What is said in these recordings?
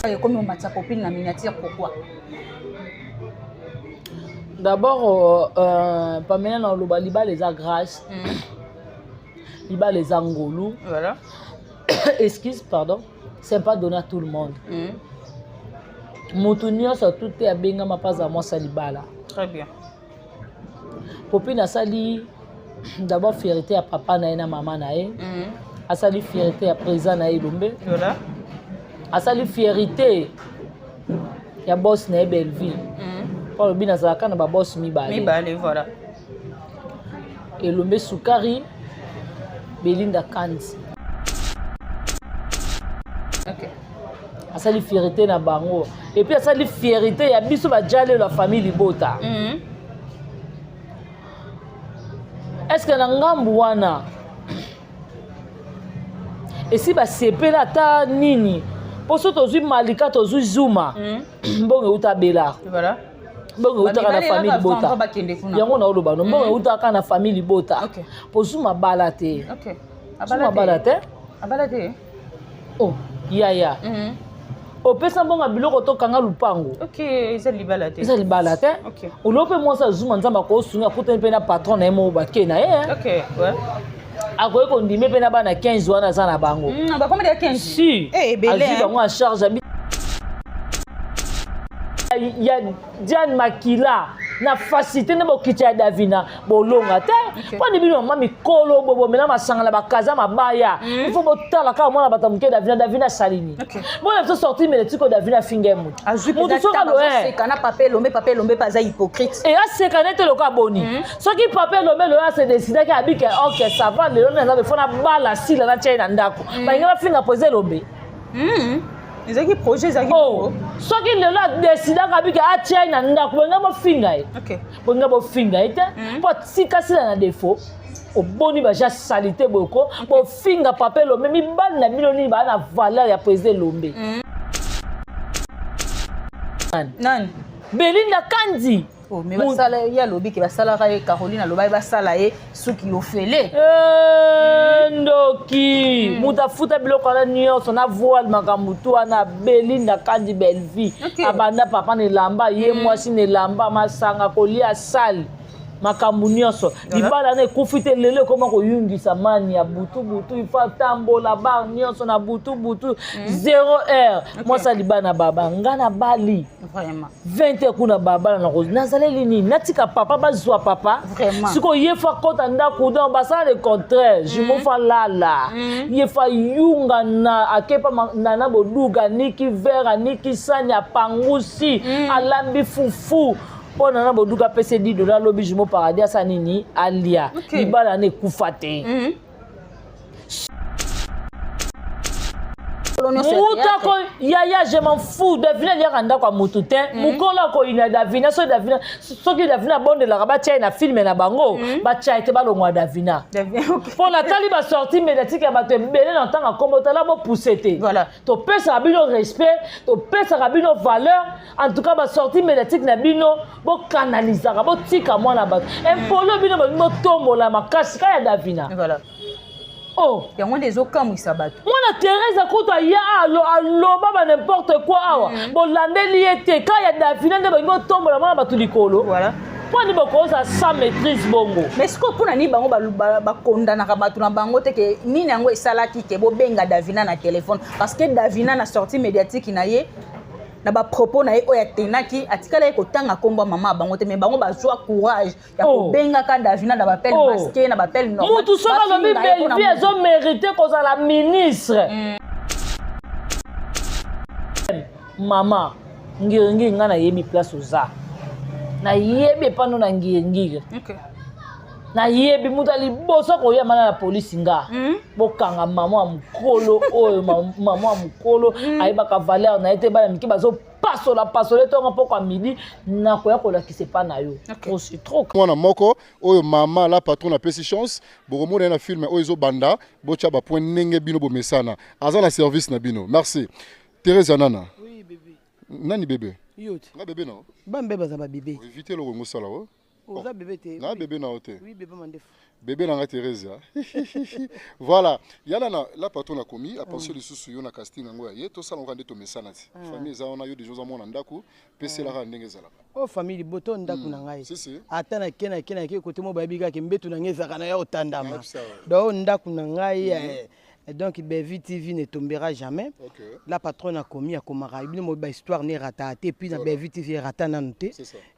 Ekomi omatisa Popine na miniature, pourquoi? D'abord, Pamela, na oloba libala eza grâce, libala eza ngolu. Voilà. Excuse, pardon, c'est pas donné à tout le monde. Moto nyonso tu te abengama mpe aza mwasi ya libala. Très bien. Popine asali d'abord fierté ya papa na ye na mama na ye, asali fierté ya président na ye Elombe, asali fierté ya boss na ye Belleville, mpo alobi nazalaka na baboss mibale. Mibale, voilà. Elombe Sukari, Belinda Kandi. Asali fierté na bango et puis asali fierté ya biso bajalelo ya famille libota. Est ce que na ngambu wana esi basepela ata nini? Mpo so tozwi Malika, tozwi Zuma, mbongo euta Bela, mbongo eutaka na famille libota. Yango naoloba no, mbongo eutaka na famille libota, mpo Zuma bala te. Zuma bala te. Abala te. Oh yaya, opesa mbongo ya biloko, tokanga lupango. Eza libala te. Eza libala te. Olo mpe mwasi azuma, Nzambe akosunga, akutani mpe na patron na ye moko, bake na ye, akoki kondime mpe na bana 15 wana aza na bango. Bakomi ya 15? Si. Azwi bango en charge ya Diane Makila na facilité nde bokiti ya Davina bolonga te. Mponi bino mama mikolo boye bomela masanga na bakaza mabaya, il faut botala kaka mwana bato moke Davina. Davina asalini bona biso sortie médiatique oyo Davina afinga ye motu. Motu soki aloe na papa Elombe, papa Elombe mpe aza hypocrite. E aseka nete loka boni. Soki papa Elombe lelo ase décidaki abike, ok, ça va, lelo naza befo na bala sila natia ye na ndako, balingi bafinga po eza Elombe. Ezalaki projet, ezalaki. Oh, soki lelo adesidaka abike atia ye na ndako, bolinga bofinga ye? Bolinga bofinga ye te, mpo atika sila na défaut. Oboni baja salité boyoko bofinga papa Elombe. Mibali na bino nini baa na valeur ya président Elombe? Nani? Belinda Kandi. Oh, mais basala ye, alobi ke basalaka ye, Caroline aloba ye basala ye suki ofele. Ndoki, moto afuta biloko wana nyonso na voile, makambo tu wana, Belinda Kandi, Bellevie. Abanda papa na elamba ye, mwasi na elamba, masanga, kolia sale, makambo nyonso. Libala wana ekufi te. Lelo ekoma koyungisa mani ya butu butu, ifo atambola bar nyonso na butu butu, 0 heure. Mwasi alibala na baba nga na bali 20 heure kuna babala na nazaleli nini, natika papa, bazwa papa. Sikoyo ye faut akɔta ndako, donc basala le contraire. Jumeau faut alala, ye faut ayunga na akepa nana boduga, aniki verre, aniki sani, apangusi, alambi fufu mpo nana boduga apesi 10 dollar. Alobi jumeau paradis asa nini alia. Libala wana ekufa te. Mutako yaya, je m'en fous. Davina aliaka ndako ya motu te. Mokolo akoyina Davina, soki Davina, soki Davina abondelaka batia ye na film na bango, batia ye te, balongwa Davina. Mpo natali basortie médiatique ya bato ebele na ntango akombo, tala bopousse te. Topesaka bino respect, topesaka bino valeur. En tout cas, basortie médiatique na bino bokanalizaka, botika mwana bato impolo. Bino balingi botombola makasi ka ya Davina. Oh. Yango nde ezokamwisa bato. Mwana Therese akuta aya aloba ba n'importe quoi awa, bolandeli ye te. Ka ya Davina nde balingi botombola mwana bato likolo. Mpo nini bokozala sans maîtrise bongo? Mais sikoyo mpona nini bango bakondanaka bato na bango te? Ke nini yango esalaki ke bobenga Davina na telefone? Parce que Davina na sortie médiatique na ye, na bapropos na ye oyo atenaki, atikala ye kotanga nkombo ya mama ya bango te. Mais bango bazwa courage ya kobengaka Davina na baappel masqué, na baappel normal. Mutu soki alobi Bellevie ezomérite kozala ministre, mama ngiringiri, ngai nayebi place oza, nayebi epano na ngiringiri, nayebi moto ya liboso koyamana na polisi nga. Bokanga mama ya mokolo oyo, mama ya mokolo ayebaka valeur na ye te. Bana mike bazopasola pasola etongo mpokwa midi, nakoya kolakisa epa na yo. Trop c'est trop. Mwana moko oyo mama la patron apesi chance, bokomona ye na film oyo ezobanda. Botya bapoint ndenge bino bomesana, aza na service na bino. Merci, Therese Nana. Oui, bébé. Nani bébé? Yo te. Nga bébé no. Bambe baza babébé. Évite eloko ngosala o. Oza bebe te. Na bebe na yo te. Oui, bebe mandefu. Bebe na nga Theresia. Voilà, yana na la patron akomi a penser lisusu yo na casting yango ya ye tosala ngo nde tomesana ti. Famille eza wana yo déjà oza mwana ndako, peselaka ndenge ezalaka. O famille liboto ndako na ngai. Si si. Ata na ke na ke na ke kote mo bayebi kaka mbetu na ngai ezalaka na ya otandama. Donc ndako na ngai donc Bellevue TV ne tombera jamais. Okay. La patronne akomi akomaka bino mo ba histoire ne rata te puis na Bellevue TV rata nanu te.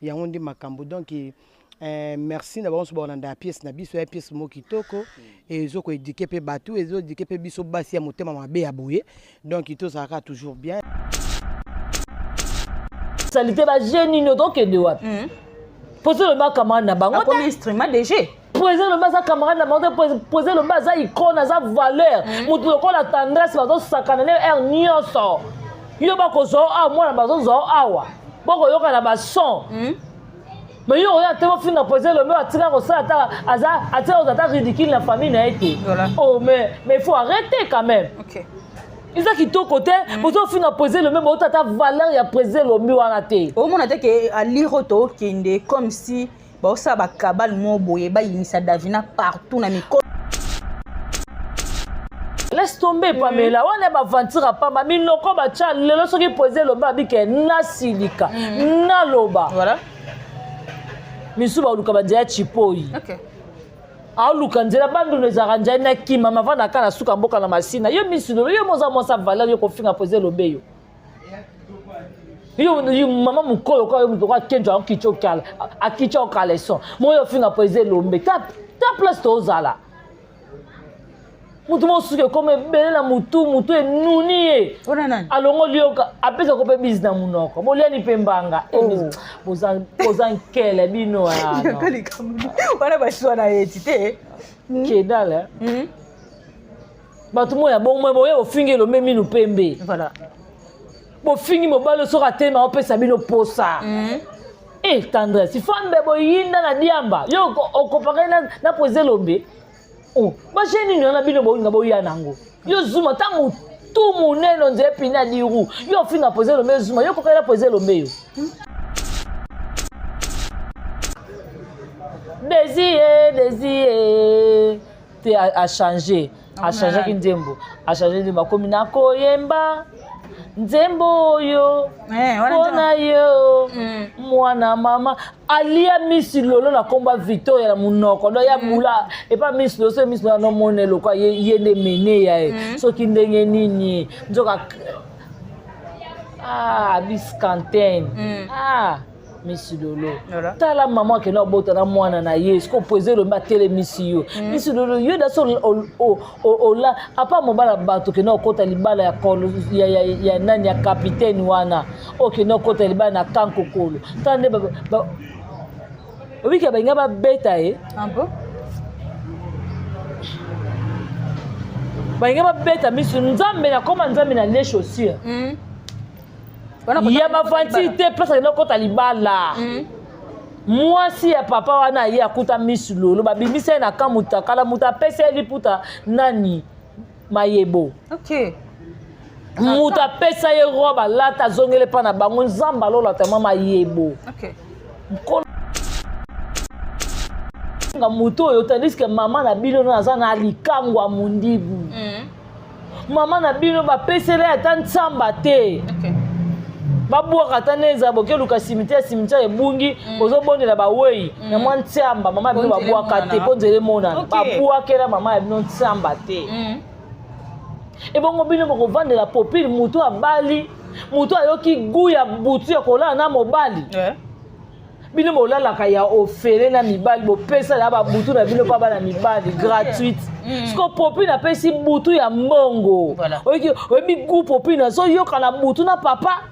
Yango nde makambo donc merci na bango bolanda ya pièce na biso ya pièce mo kitoko ezo ko éduquer pe batu ezo éduquer pe biso basi ya motema mabe ya boye donc tozalaka toujours bien. Salite ba jeune nini tokende wapi? Pozo loba camarade na bango. Akomi instrument de jeu. Président Lomba aza camarade na bango te, président Lomba aza icône, aza valeur. Moto lokola tendresse bazosakana ne air nyonso. Yo bakozwa awa mwana bazozwa awa. Bokoyoka na ba son. Mais yo oya te bofinga président Lomba atika kosala ata aza atika kozala ata ridicule na famille na ye te. Oh mais il faut arrêter quand même. Okay. Eza kitoko te, bozofinga président Lomba bota ata valeur ya président Lomba wana te. Omona te ke aliro to kende comme si baosala bakabale mo boye bayimisa Davina partout na mikolo. Laisse tomber Pamela, wana ba aventure pamba minoko bacha lelo soki président Lomba abike na silika na loba. Voilà. Misu ba luka banzela chipoi. Okay. Aluka nzela bandu nezaka nzela na kima mavanda kana suka mboka na masina. Yo misu yo moza mwasa valeur yo kofinga président Lomba yo. Yo, yo mama mukolo kwa yo mutu kwa kenjo akicho kala akicho kaleson. Moyo finga président Lomba. Ta ta place tozala. Mutu mosusu ekoma ebele na mutu, mutu enuni ye. Wana nani? Alongoli yo ka, apesa ko pe bise na munoko. Boliani pe mbanga. Oh. Boza, boza nkele bino ya, no. Yoka likambo. Wana baswa na ye ti te. Kedala. Bato moya bongo moya boye bofingi elombe minu pembe. Voilà. Bofingi mobali soki atelema opesa bino posa. Eh, tendresse, fambe boyinda na diamba. Yo okopaka na président Lombe. Oh, ba jeune nini wana bino bolinga boya nango. Yo zuma ta mutu munene nze pina diru. Yo finga président Lombe zuma, yo kokela président Lombe yo. Désiré, désiré. Te a changé. A changé ki nzembo. A changé nzembo akomi na koyemba. Nzembo oyo. Wana Pona yo. Mwana mama alia Miss Lolo na komba Victoria na munoko do ya bula et pas Miss Lolo so Miss Lolo no mone lokwa ye ye nde mene ya ye. Soki ndenge nini nzoka ah biscantin. Ah Miss Lolo. Voilà. Tala maman ke na bota na mwana na ye siko poser Lomba tele Miss yo. Miss Lolo yo da so o o o la apa mobala bato ke na kota libala ya kolo ya ya ya nani ya capitaine wana. O ke na kota libala na kankokolo. Tande ba ba Obika ba nga ba beta ye. Ah bon? Ba nga ba beta Miss Nzambe na koma Nzambe na les chaussures. Wana kota Ya bavanti te place akenda kota libala. Mwasi ya papa wana ye akuta Miss Lolo babimisa ye na camp mutakala mutu apesa ye liputa nani mayebo. Okay. Mutu apesa ye robe alata azongele pa na bango Nzambe alola tellement mayebo. Okay. Nkolo nga mutu oyo tandis que mama na bino no aza na likangwa mundibu. Mama na bino bapesela ye ata ntsamba te. Okay. Babwaka ata nde ezala boke luka cimetière, cimetière ebungi, ozobondela bawei na mwa ntsamba, mama ya bino Po nzela babwaka te, emonana. po nzela emonana. Okay. Babwakela mama ya bino ntsamba te. Ebongo bino bokovandela popile, mutu abali, mutu ayoki goût ya butu ya kolala na mobali. Bino bolalaka ya ofele na mibali, bopesa na ba butu na bino pa bana mibali gratuite. Siko popine apesi butu ya mbongo. Voilà. Oyoki, oyebi goût popine azoyoka na butu na papa.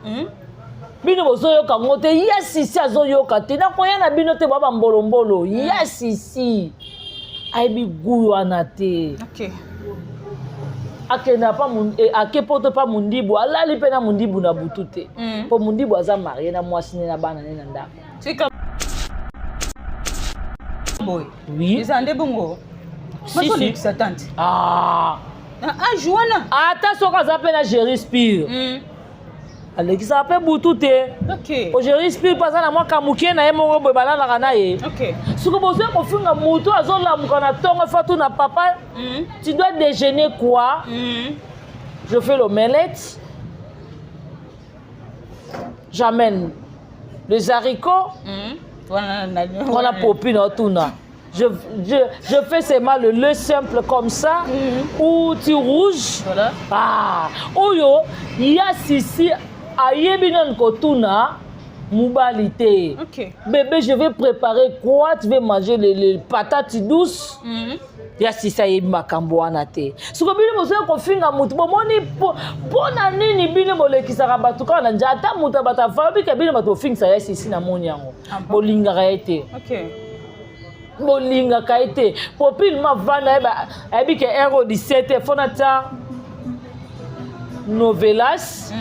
Bino bozoyoka ngo te, yes ici azoyoka te. Nakoya na bino te ba ba mbolombolo. Yes ici. Ayebi goût wana te. Okay. Akenda pa mun, eh, ake poto pa mundibu, alali pe na mundibu na butu te. Po mundibu aza marié na mwasi ne na bana ne na ndako. Tika boy. Oui. Eza nde bongo. Si, Maso si. lekisa tante. Ah. Na âge wana. Ata soki aza pe na Jerry Spear. Alekisaka mpe butu te. Ogeri spire mpe aza na mwa kamukie na ye moko boye, balalaka na ye. Soki bozwi kofinga motu azolamuka na ntongo, fatu na papa, tu dois déjeuner quoi? Je fais l'omelette, j'amène les haricots. Wana popi na otuna, je fais seulement le lait simple comme ça ou ti rouge. Voilà. Ah, oyo ya Sisi ayebi nani kotuna mobali te. Bébé, je vais préparer quoi? Tu veux manger les patates douces? Ya Sisi ayebi makambo wana te. Siko bino bozoya kofinga motu, bomoni mpo na nini bino bolekisaka bato kaka na nzela? Ata moto ya bato afabika, bino bato bofingisa ya Sisi, namoni yango. Ah bon? Bolingaka ye te. Bolingaka ye te. Popile mavanda, ayebi ke heure 17 fo natia novelas,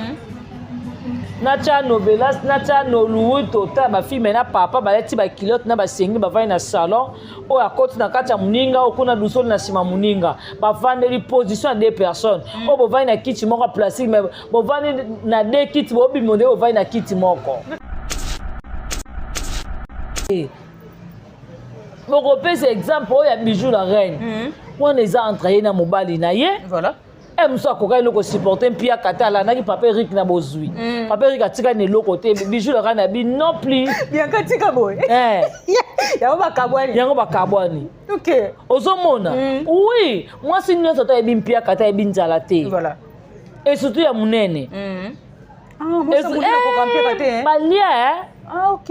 natya novelas, natya Nollywood, totala bafilms na papa, balati baculottes na basengi, bavandi na salon oyo akoti na kati ya moninga oyo kuna, dusoli na nsima moninga, bavandeli position ya deux personnes oyo bovandi na kiti moko ya plastique, mais bovandi na deux kiti, bobima nde bovandi na kiti moko. Bokopesa exemple oyo ya Bijou la Reine wana, eza entre ye na mobali na ye. E mosu akoka eloko supporte mpiaka te, alandaki papa Erik na bozwi. Papa Erik atikali na eloko te, Bijou la Reine abi non plus. Bianca, tika boye. Yango bakabwani. Yango bakabwani. Ozomona? Oui, mwasi nyonso ata ayebi mpiaka te, ayebi nzala te. Et surtout ya monene. Ah, mwasi monene akoka mpiaka te, eh? Balia. Ah, ok.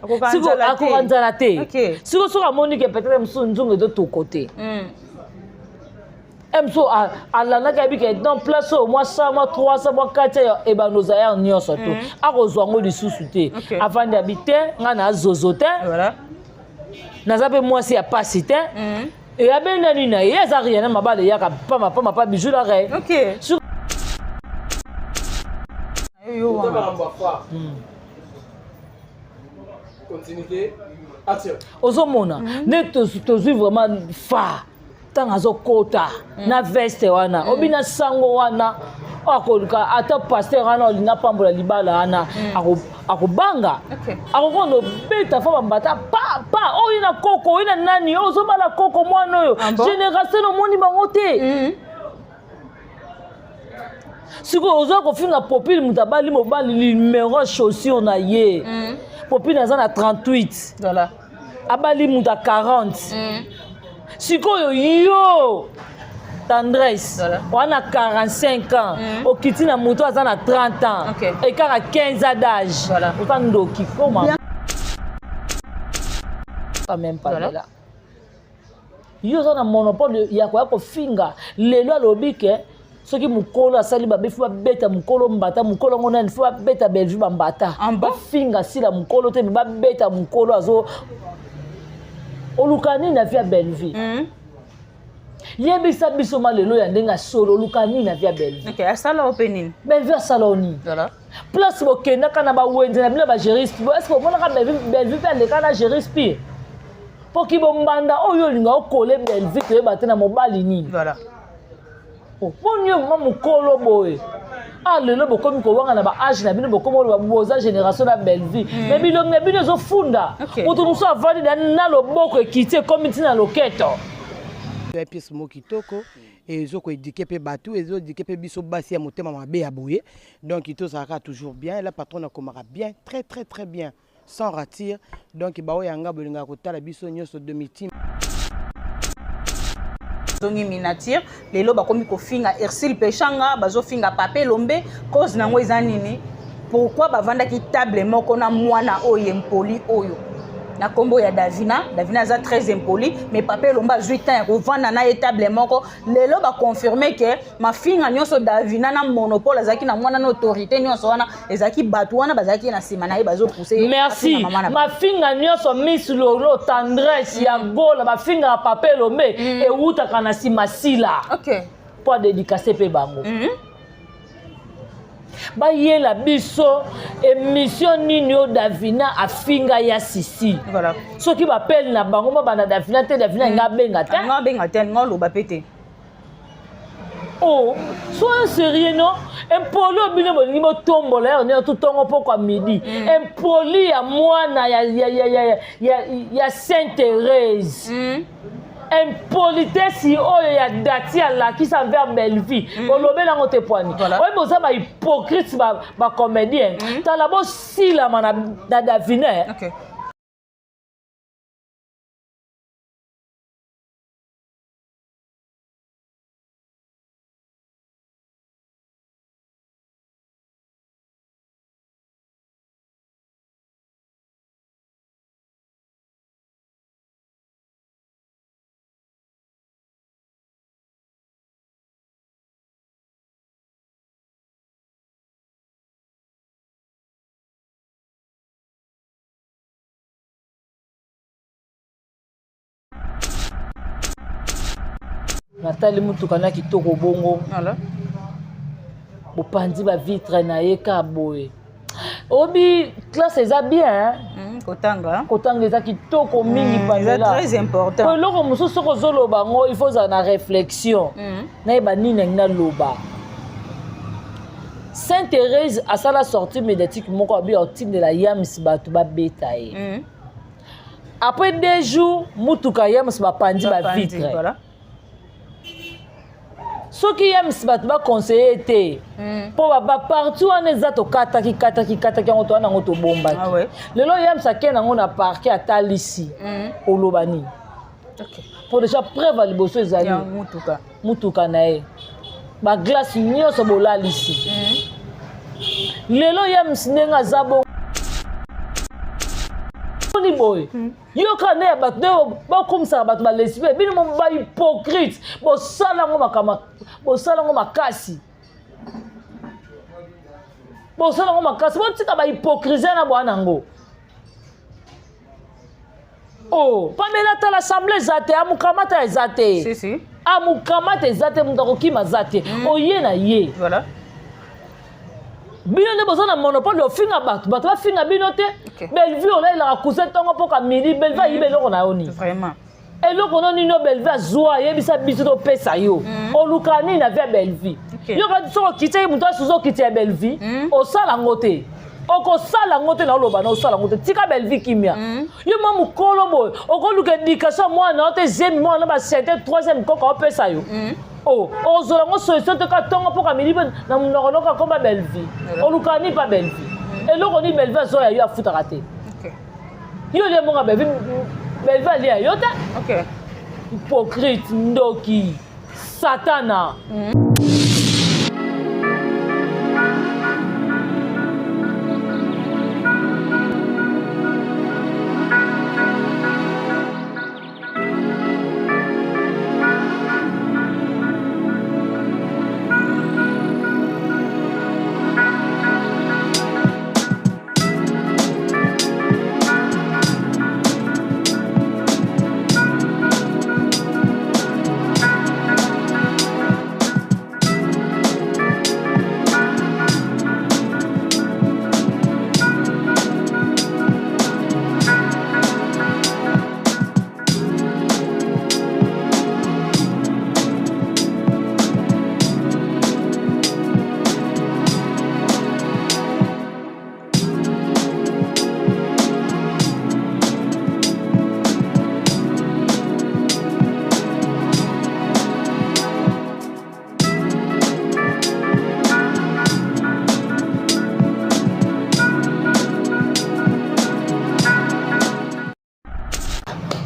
Akoka nzala te. Akoka nzala te. Siko soki amoni ke peut-être mosusu nzungu ezotoko te, e mosusu alandaki, ayebi ke dans place oyo mwa 100, mwa 300, mwa 400 ebando ozayare nyonso to akozwa yango lisusu te. Avandi, abi te, ngai na azozo te. Naza mpe mwasi ya pasi te. Eyabendani na ye, aza rien na mabala, eyaka pamba pamba pa Bijou la Reine. Yo wana. Makambo ya phare. Continuité. Action. Ozomona nde tozwi vraiment fa ntango azokota na veste wana, obi na sango wana oyo akoluka, ata pasteur wana olinga pambola libala wana, akobanga. Akokonda obeta fa bambata pa pa oyo na koko oyo na nani oyo ozobala koko mwana oyo. Ah bon? Génération omoni bango te. Sikoyo oza kofinga Popile, moto abali mobali numéro chaussure na ye. Popile aza na 38. Abali moto ya 40. Sikoyo yo Tendresse, wana 45 ans, okiti na moto aza na 30 ans, ekaka 15 ans d'âge. Oza ndoki koma pas même pas. Là yo oza na monopole ya koya kofinga. Lelo alobi ke soki mokolo asali babe, fo babeta mokolo mbata. Mokolo yango nani? Fo babeta Bellevue bambata. Ah bon? Bafinga Sila mokolo te, me babeta mokolo. Azo oluka nini na vie ya Bellevue? Yebisa biso ma lelo ya ndenge asolo, oluka nini na vie ya Bellevue? Ok, asala o mpe nini? Bellevue asala o nini? Place bokendaka na bawenze na bino bagéris, est-ce bomonaka Bellevue mpe aleka na géris pire? Mpo kibombanda oyo olinga okole Bellevue, toyeba te na mobali nini. Boni yo mama mokolo boye, ah lelo bokomi kowanga na baâge na bino, bokomi oloba boza génération na Bellevue, mais bilongi na bino ezofunda. Moto mosusu avandi na loboko ekiti, ekomi ntina loketo. Ya pièce moko kitoko, ezokoéduquer mpe bato, ezoéduquer mpe biso basi ya motema mabe ya boye. Donc tozalaka toujours bien. La patronne akomaka bien, très très très bien, sans rature. Donc baoyo yanga bolingaka kotala biso nyonso demi-team. Zongi miniature. Lelo bakomi kofinga Ursule Peshanga, bazofinga Papa Elombe. Cause nango eza nini? Pourquoi bavandaki table moko na mwana oyo impoli oyo na nkombo ya Davina? Davina aza très impoli, mais Papa Elombe azwi temps ya kovanda na ye table moko. Lelo baconfirme ke mafinga nyonso Davina na monopole azalaki na mwana na autorité nyonso wana, ezalaki bato wana bazalaki na nsima na ye, bazopousse. Merci. Mafinga nyonso Miss Lolo, Tendresse ya Gola bafingaka Papa Elombe, ewutaka na nsima Sila mpo adédicace mpe bango. Bayela biso émission nini oyo Davina afinga ya Sisi? Soki bapele na bango babanda Davina te, Davina alinga abenga te. Alinga abenga te, alinga oloba mpe te. Oh, soyons sérieux non impoli oyo bino bolingi botombola ya nio tutongo pokwa midi mm. impoli ya mwana ya, ya, ya, ya, ya, ya saint thérèse mm. impolitesse oyo ya dati alakisa envers bellevie mm. olobeli yango te pwani voilà. oyebi boza bahypocrite bacomédien ba mm. tala bosilama na, na davine okay. Natali mutuka na kitoko bongo. Voilà. Bopanzi ba vitre na ye ka boye. Obi classe eza bien hein? Kotanga. Kotanga eza kitoko mingi Pamela. Eza très important. Po eloko mosusu soki ozoloba yango il faut ozala na réflexion. Nayeba nini nangi naloba. Sainte Thérèse asala sortie médiatique moko abi otindela Yams bato babeta ye. Après 2 jours mutuka Yams bapanzi ba vitre. Voilà. Soki Yams bato baconseille te mpo baparti wana eza tokataki kataki kataki yango towana yango tobombaki. Ah ouais. Lelo Yams akei nango na parquet atalisi. Oloba nini? Okay. Po déjà preuve ya liboso ezali Ya mutuka. Mutuka na ye baglace nyonso bolalisi. Lelo Yams ndenge aza bongo boye. Yoka nde ya bato nde bakomisaka bato balesbe bino mo ba hypocrite bosala yango makama bosala yango makasi bosala yango makasi botika ba hypocrisie na bwana yango. Oh, Pamela tala assemblée eza te, amukamata eza te. Si, si. Amukamata eza te, moto akokima aza te. Oye na ye. Voilà. Bino nde boza na monopole ofinga bato, bato bafinga bino te. Okay. Bellevue olalelaka coussin ntongo mpoka midi, Bellevue ayiba eloko na yo nini? Vraiment. Eloko no nini oyo Bellevue azwa, ayebisa biso topesa yo. Oluka nini na vie ya Bellevue? Okay. Yo kati soki okitaki moto asusu okiti ya Bellevue, osala yango te. Okosala yango te na oloba na osala yango te. Tika Bellevue kimia. Yo mwa mokolo boye, okoluka éducation mwana yo te, zemi mwana ba cinquième, troisième koko opesa yo. Oh, ozola yango solution te ka tongo mpoka midi mpe na monoko noko akoma Bellevue. Oluka nini pa Bellevue? Eloko nini Bellevue azoya yo afutaka te? Okay. Yo olia mbongo ya Bellevue, Bellevue alia yo te? Okay. Hypocrite, ndoki, satana.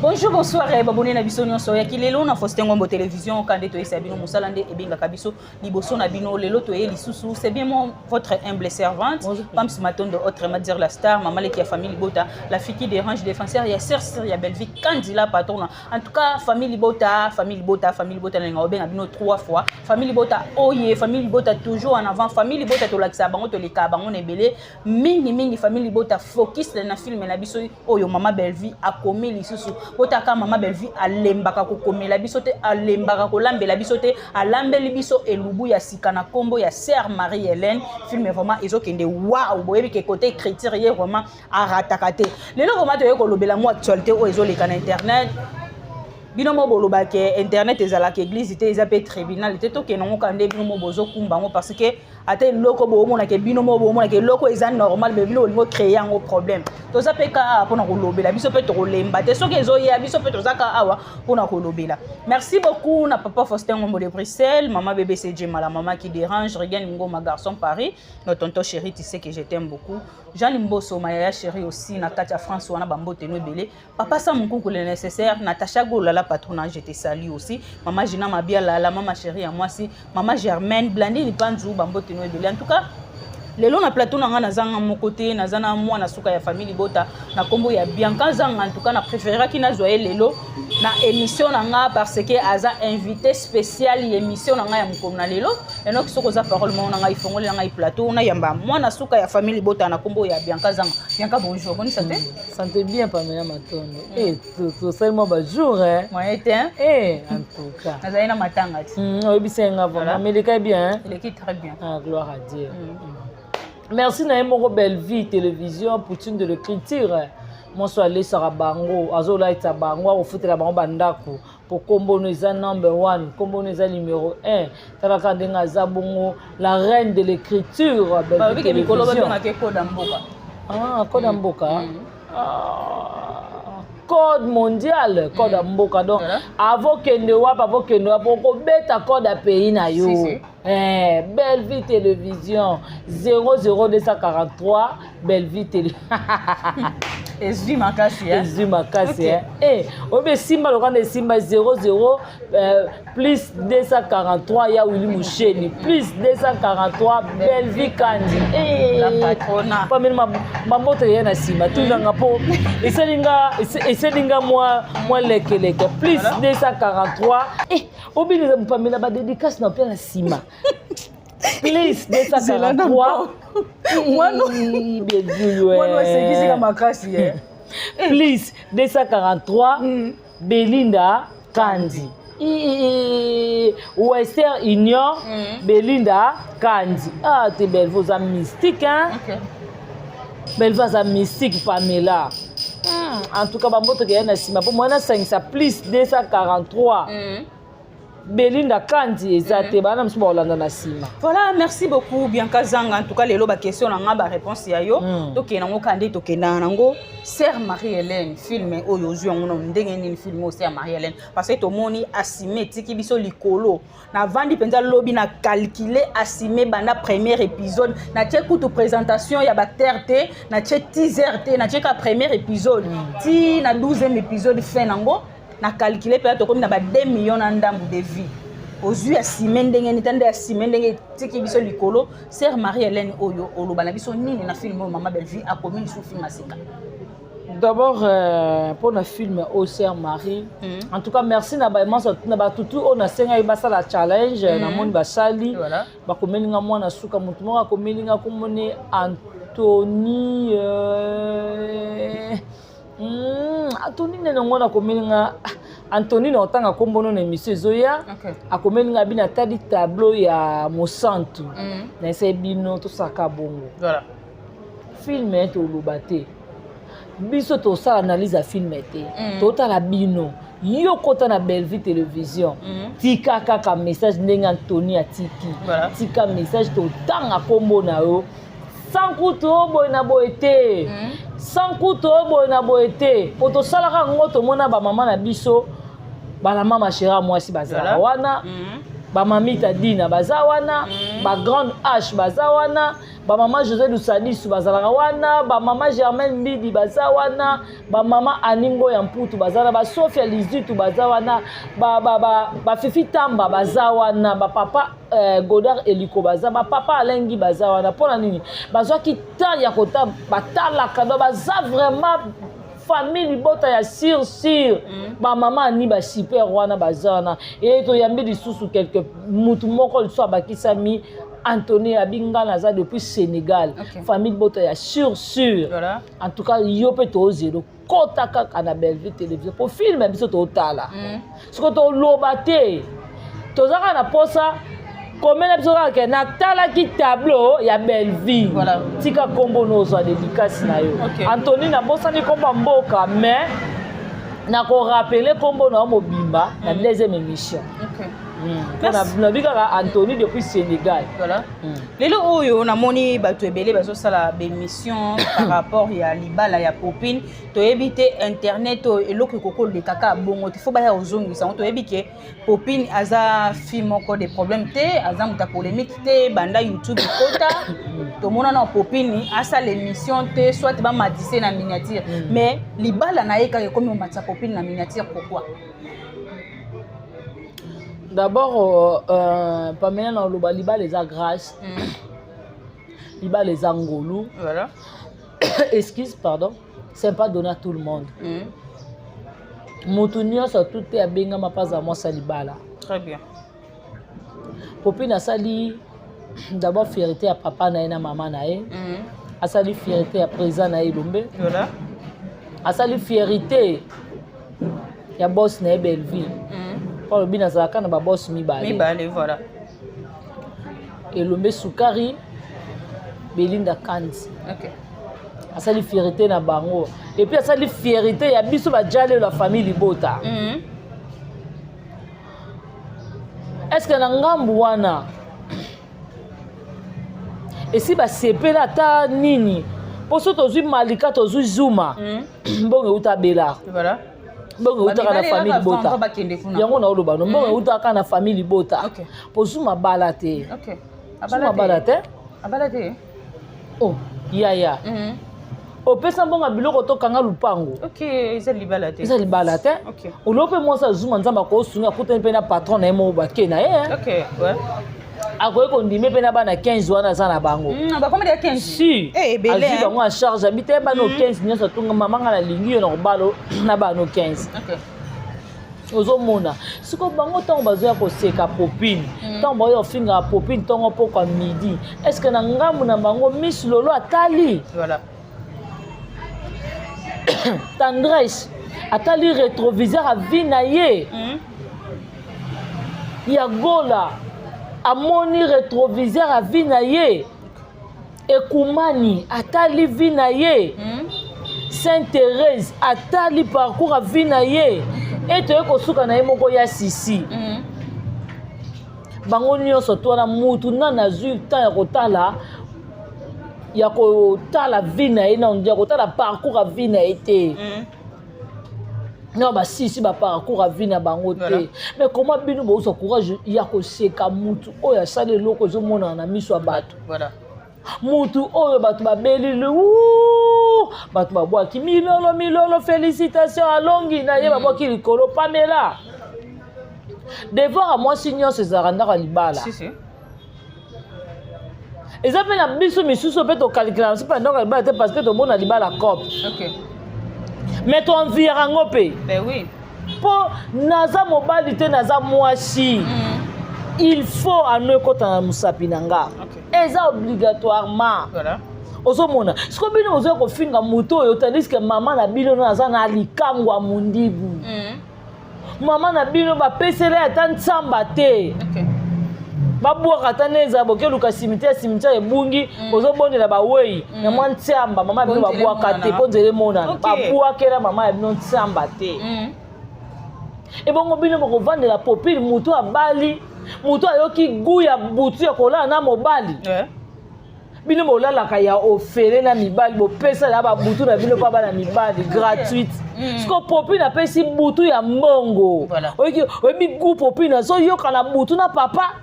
Bonjour, bonsoir, eh, babone na biso nyonso ya kilelo na Faustin Ngombo Télévision kande toyesa bino mosala nde ebengaka biso liboso na bino lelo toye lisusu. C'est bien moi, votre humble servante. Bonjour. Pams Matondo, autrement dire la star, maman leki ya famille Libota, la fille qui dérange, défenseur ya sœur sœur ya Bellevue Kandila patrona. En tout cas, famille Libota, famille Libota, famille Libota na obenga bino 3 fois. Famille Libota oye, famille Libota toujours en avant, famille Libota tolakisa bango toleka bango na ebele mingi mingi. Famille Libota focus na film na biso oyo mama Bellevue akomi lisusu. Botaka mama Bellevue alembaka kokomela biso te, alembaka kolambela biso te, alambeli biso elubu ya sika na kombo ya Sœur Marie-Hélène. Film vraiment ezokende waouh, boyebi ke côté écriture ye vraiment arataka te. Lelo vraiment toye kolobela mwa actualité oyo ezoleka na internet. Bino mo bolobaka internet ezalaka église te, eza mpe tribunal te. Tokende yango kaka nde bino mo bozokumba yango, parce que ata eloko boomonaka, bino mo boomonaka eloko eza normal, mais bino bolingi ocréer yango problème. Toza mpe ka awa mpona kolobela biso, mpe tokolemba te. Soki ezoya, biso mpe toza ka awa mpona kolobela. Merci beaucoup na papa Faustin Ngombo de Bruxelles, mama BBC Mala, mama qui dérange, Regan Ngoma, garçon Paris, notre tonton chéri, tu sais que je t'aime beaucoup, Jeanne Mboso, Mayaya chéri aussi na kati ya France wana, bambote no ebele, papa Sam Nkunku, le nécessaire, Natacha Gola, la patronne, je te salue aussi, mama Gina Mabiala, la mama chérie ya mwasi, mama Germaine Blandine Panzu, bambote no ebele. En tout cas, lelo na plateau na nga nazanga moko te, naza na mwana suka ya famille Libota na nkombo ya Bianca Zanga. En tout cas, na préféraki nazwa ye lelo na émission na nga parce que aza invité spécial ya émission na ngai ya mokolo na lelo. Enoki, soki oza parole moko na ngai, ifongoli na ngai plateau, nayamba mwana suka ya famille Libota na nkombo ya Bianca Zanga. Bianca, bonjour, boni santé? Santé bien, Pamela Matondo. Eh, tosali mwa bajour, hein? Moyen te, hein? Eh, en tout cas. Nazali na matanga ti. Oyebisa nga vraiment. Meleka bien, hein? Eleki très bien. Ah, gloire à Dieu. Merci na ye moko Bellevue Télévision, Poutine de l'écriture. Mwasi alesaka bango, azolaitisa bango, akofutela bango bandako, po kombono eza number one, kombono eza numéro 1. Talaka ndenge aza bongo, la reine de l'écriture. Balobiki mikolo babengaka code ya mboka. Ah, code ya mboka. Ah, code mondial, code ya mboka. Donc avokende wapi, avokende wapi, okobeta code ya pays na yo. Si, si. Eh, Bellevue Télévision 00243, Bellevue Télé. Ezwi makasi. Ezwi makasi. Eh, oyebi esimba lokanda, esimba 00 plus 243 ya Willy Musheni, plus 243 Bellevue Kandi. Pameli mamboto ye na nsima tunanga mpo esalinga mwa lekeleke plus 243. Eh, obinisa pamela badédicace na mpe na nsima plus 243. Mwana osekisika makasi ye. Plus 243, Belinda Kandi, Western Union, Belinda Kandi. Ah te, Belvo oza mystique, hein? Okay. Belvo aza mystique, Pamela. En tout cas, bambotoka ye na nsima mpo mwana asangisa plus 243 Belinda Kandi eza te, bana mosusu bakolanda na nsima. Voilà, merci beaucoup Bianca Zanga. En tout cas, lelo baquestion na nga, baréponse ya yo, tokende yango kaka nde tokendaka nango. Sœur Marie Hélène, film oyo ozwi yango na ndenge nini, film oyo Sœur Marie Hélène? Parce que tomoni asime etiki biso likolo. Navandi mpenza lobi na calcule asime banda premier épisode, natie kutu présentation ya baacteur te, natie teaser te, natie ka premier épisode ti na 12e épisode, fin nango na calcule mpenza tokomi na ba 2 millions na ndambu de vues. Ozwi asime ndenge nini, ta nde asime ndenge etiki biso likolo, Sœur Marie Hélène oyo, oloba na biso nini na film oyo mama Bellevue akomi lisusu film ya sika? D'abord, mpona film oyo Sœur Marie, en tout cas merci na na batutu oyo nasengaki basala challenge. Namoni basali. Bakomeli nga mwana suka, motu moko akomeli nga komoni Antony, Antony nene ngo nakomeli nga Antony na otanga nkombono na émission ezoya. Akomeli nga bino atali tableau ya mosantu. Na esai bino tosalaka bongo. Film toloba te, biso tosala analyse ya film te. Totala bino, yo kota na Bellevue Télévision, tika kaka message ndenge Antony atiki. Tika message, totanga nkombo na yo sans kutu oyo boye na boye te, sans kutu oyo boye na boye te, po tosalaka yango. Tomona bamama na biso, balamama shera mwasi bazalaka wana, bamamita Dina baza wana, bagrande h baza wana, bamama José Lusadisu bazalaka wana, bamama Germaine Mbidi baza wana, bamama Aningo ya Mputu baza wana, basofia Lizitu baza wana, bafifi Tamba baza wana, bapapa Godard Eliko baza, bapapa Alengi baza wana. Mpona nini bazwaki temps ya kota batalaka? Donc baza vraiment famille Libota ya sûr sûr. Bamama ani basuper wana baza wana. E toyambi lisusu quelque mutu moko lisusu abakisami, Antony abi nga naza depuis Sénégal. Famille Libota ya sûr sûr. En tout cas, yo mpe tozelo, kota kaka na Bellevue Télévision po film ya biso totala. Siko toloba te, toza kaka na posa komela biso kaka ke natalaki tableau ya Bellevue. Tika nkombo no, ozwa dédicace na yo. Antony, nabosani nkombo ya mboka, mais Nakorappeler nkombo na yo mobimba na deuxième émission. Merci. Nabi kaka Anthony depuis Sénégal. Voilà. Lelo oyo namoni bato ebele bazosala bémission par rapport ya libala ya Popine. Toyebi te, internet oyo, eloko ekoki koleka kaka bongo te, fo baya kozongisa yango. Toyebi ke Popine aza fille moko de problème te, aza moto ya polémique te. Banda YouTube ekota, tomona na Popine asala émission te, soit bamatise na miniature. Mais libala na ye kaka ekomi komatisa Popine na miniature, pourquoi? D'abord, Pamela, na oloba libala eza grâce, libala eza ngolu. Excuse, pardon, c'est pas donné à tout le monde. Motu nyonso tu te abengama mpe aza mwasi ya libala. Très bien. Popine asali d'abord fierté ya papa na ye na mama na ye. Asali fierté ya président na ye Elombe. Asali fierté ya boss na ye Belleville, mpo alobi nazalaka na baboss mibale. Mibale, voilà. Elombe Sukari, Belinda Kandi. Asali fierté na bango et puis asali fierté ya biso bajali la famille libota. Est ce que na ngambu wana esi basepela ata nini? Mpo so tozwi Malika, tozwi Zuma, mbongo euta Bela. Mbongo eutaka na famille libota. Bakende kuna. Yango na oloba no, mbongo eutaka na famille libota. Mpo Zuma bala te. Zuma bala te. Abala te. Oh yaya, opesa mbongo ya biloko, tokanga lupango. Ok, eza libala te. Eza libala te. Olo mpe mwasi azuma, Nzambe akosunga, akutani mpe na patron na ye moko, bake na ye, hein. Ok, ouais. Akoki kondime mpe na bana 15 wana aza na bango. Bakomi ya 15. Si. Eh, ebele. Azwi hein. bango en charge, abi te bana 15 nyonso atunga mama, nga nalingi yo na kobala na bana 15. Ozomona sikoyo bango ntango bazoya koseka Popine, ntango bazoya kofingaka Popine ntongo pokwa midi, est ce que na ngambu na bango Miss Lolo atali? Tendresse atali rétroviseur ya vie na ye? Ya Gola amoni rétroviseur ya vie na ye? Ekumani atali vie na ye? Sainte Thérèse atali parcours ya vie na ye? E toye kosuka na ye moko ya Sisi. Bango nyonso to wana, mutu nani azwi temps ya kotala vie na ye, na ya kotala parcours ya vie na ye te? Non, basisi baparcours ya vie na bango te. Mais comment bino bozwa courage ya koseka mutu oyo asali eloko ezomonana na miso ya bato? Mutu oyo bato babeli, bato babwaki milolo milolo, félicitation, alongi na ye, babwaki likolo. Pamela, devoir ya mwasi nyonso ezalaka ndako ya libala. Si, si. Eza mpe na biso misusu mpe tokalikila biso mpe ndako ya libala te, parce que tomona libala cope. Mais toenviaka yango mpe. Ben oui. Mpo naza mobali te, naza mwasi. Il faut ano ekɔta na mosapi na nga. Eza obligatoirement. Ozomona siko bino bozoya kofinga moto oyo, tandis que mama na bino no aza na likango ya mondibu. Mama na bino bapesela ye ata ntsamba te. Babwaka ata nde ezala bokeluka cimetière, cimetière ebungi, bozobondela bawei na mwa ntsamba. Mama ya bino Mpo nzela babwaka te. emonana. Mpo nzela emonana. Babwakela mama ya bino ntsamba te. Ebongo bino bokovandela Popile, motu abali, motu ayoki gu ya butu ya kolala na mobali. Bino bolalaka ya ofele na mibali, bopesala babutu na bino mpa bana mibali gratuite. Siko Popine apesi butu ya mbongo. Oyebi gu Popine azoyoka na butu na papa?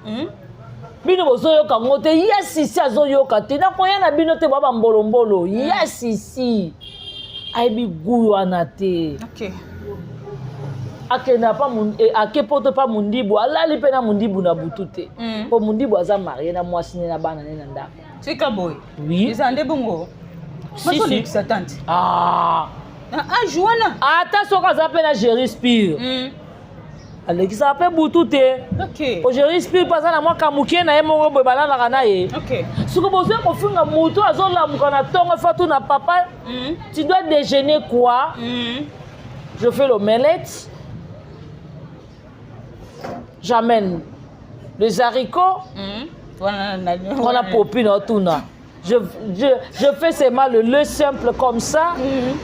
Bino bozoyoka ngo te, ye Sisi azoyoka te. Nakoya na bino te, bwa bambolombolo. Ye Sisi ayebi gu wana te. Akenda pa ake poto pa mundibu, alali mpe na mundibu na butu te, mpo mundibu aza marié na mwasi ne na bana ne na ndako. Tika boye. Oui. Eza nde bongo. Si, si. Bazolekisa tante. Ah. Na age wana. Ata soki aza mpe na Géri Spire, alekisaka mpe butu te. Po Géri Spire mpe aza na mwa kamukie na ye moko boye, balalaka na ye. Soki bozwi kofinga motu azolamuka na ntongo, efatu na papa, tu dois déjeuner quoi? Je fais l'omelette, j'amène les haricots. Wana Wana Popine otuna. Je fais seulement le lait simple comme ça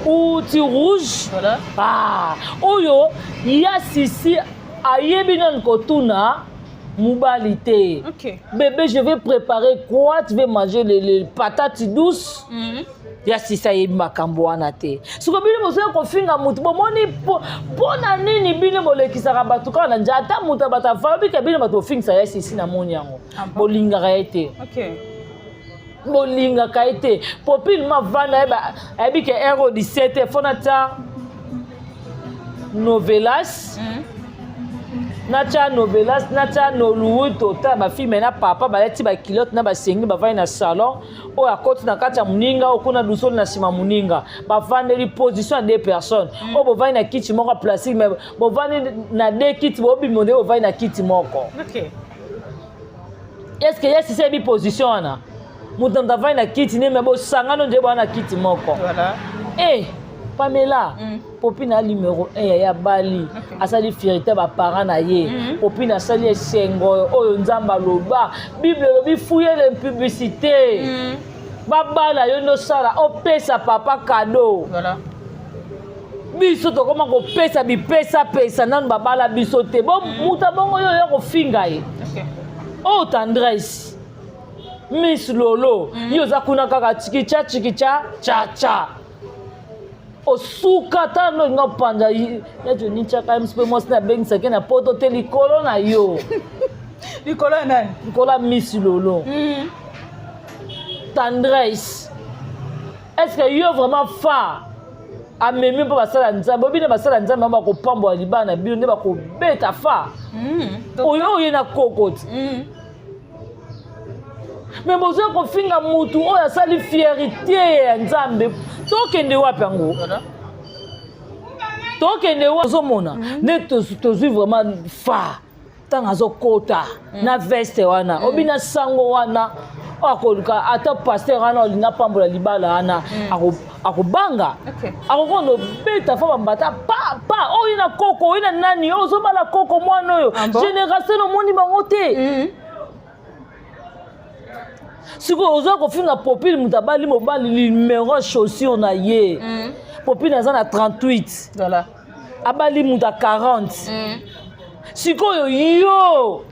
ou ti rouge. Voilà. Ah, oyo ya Sisi ayebi nanu kotuna mobali te. Bébé, je vais préparer quoi? Tu veux manger les patates douces? Ya Sisi ayebi makambo wana te. Siko bino bozoya kofinga motu, bomoni mpo na nini bino bolekisaka bato kaka na nzela? Ata moto ya bato afabika bino bato bofingisa ya Sisi, namoni yango. Ah bon? Bolingaka ye te. Bolingaka ye te. Popine mavanda, ayebi ke heure 17 fo natia novelas, natya novelas, natya nollywood, totala bafilms na papa balati baculottes na basengi, bavandi na salon. Oyo akoti na kati ya moninga, oyo kuna dusoli na nsima moninga, bavandeli position ya deux personnes. Oyo bovandi na kiti moko ya plastique, mais bovandi na deux kiti, bobima nde bovandi na kiti moko. Est ce que ye Sisi ayebi position wana? Moto na moto avandi na kiti ne, me bosangano nde boa na kiti moko. Voilà. E Pamela, Popine a numéro 1 yaya bali. Asali fierté ya baparent na ye. Popine asali esengo oyo Nzambe aloba. Bible elobi: "Fuyez l'impudicité." Babala yo nde osala, opesa papa cadeau. Voilà. Biso tokoma kopesa bipesapesa, nanu babala biso te. Bo moto abongo yo oya kofinga ye. Oyo Tendresse, Miss Lolo, yo oza kuna kaka chikicha chikicha chacha, osuka tala ndo olinga opanza ya Joni Tiaka mpe mwasi nabengisaki na poto te likolo na yo. Likolo ya nani? Likolo ya Miss Lolo. Tendresse, est ce que yo vraiment fa amemi mpo basala Nzambe? Obino basala Nzambe yango bakopambola libala na bino nde bakobeta fa. Oyo oye na koko ti. Me bozoya kofinga mutu oyo asali fierté ya Nzambe. Tokende wapi yango? Voilà. Tokende wapi? Ozomona nde tozwi vraiment fa ntango azokota na veste wana, obina sango wana oyo akoluka ata pasteur wana olinga apambola libala wana, akobanga. Akokonda obeta fa bambata pa pa oyo na koko oyo na nani oyo ozobala koko mwana oyo. Ah bon? Génération omoni bango te. Sikoyo oza kofinga Popine, moto abali mobali numéro chaussure na ye. Popine aza na 38. Voilà. Abali moto ya 40. Sikoyo yo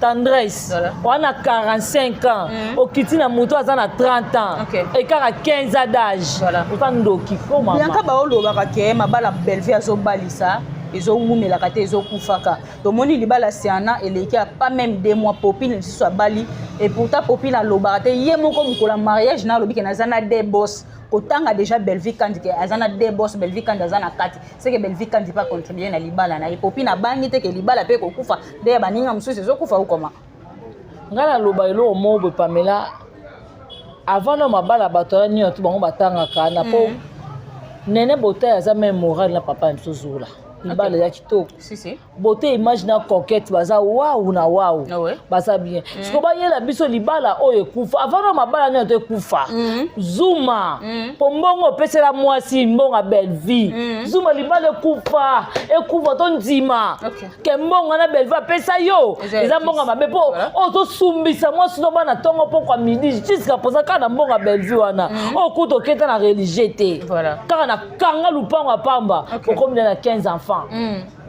Tendresse, Voilà. wana 45 ans, okiti na moto aza na 30 ans, ekaka 15 ans d'âge. Voilà. Oza ndoki ko mama. Bianka, baolobaka ke mabala Bellevue azobalisa ezowumelaka te, ezokufaka. Tomoni libala Siana eleki ya pas même 2 mois, Popine lisusu abali. Et pourtant Popine alobaka te ye moko mokolo ya mariage na alobi ke naza na deux boss, kotanga déjà Bellevue Kandi, ke aza na deux boss, Bellevue Kandi aza na kati. Seke Bellevue Kandi mpe acontribue na libala na ye. Popine abangi te ke libala mpe ekokufa nde ya baninga mosusu ezokufa okoma? Ngai naloba eloko moko boye, Pamela. Avant na mabala, bato wana nyonso bango batangaka na mpo nene botai aza même moral na papa na biso Zula. Libala eza kitoko. Si si. Beauté image na coquette baza wawu na wawu. Ah ouais? Baza bien. Siko bayela biso libala oyo ekufa avant na mabala nyonso ekufa. Zuma mpo mbongo opesela mwasi, mbongo ya Bellevue. Zuma, libala ekufa, ekufa to ndima. Ke mbongo na Bellevue apesa yo Eza eza mbongo ya mabe mpo oyo tosumbisa mwasi no bana ntongo pokwa midi jusqu'à présent kaka na mbongo ya Bellevue wana oyo kuta oketa na religieux te. Kaka na kanga lupango ya pamba. Okomi na 15 enfants.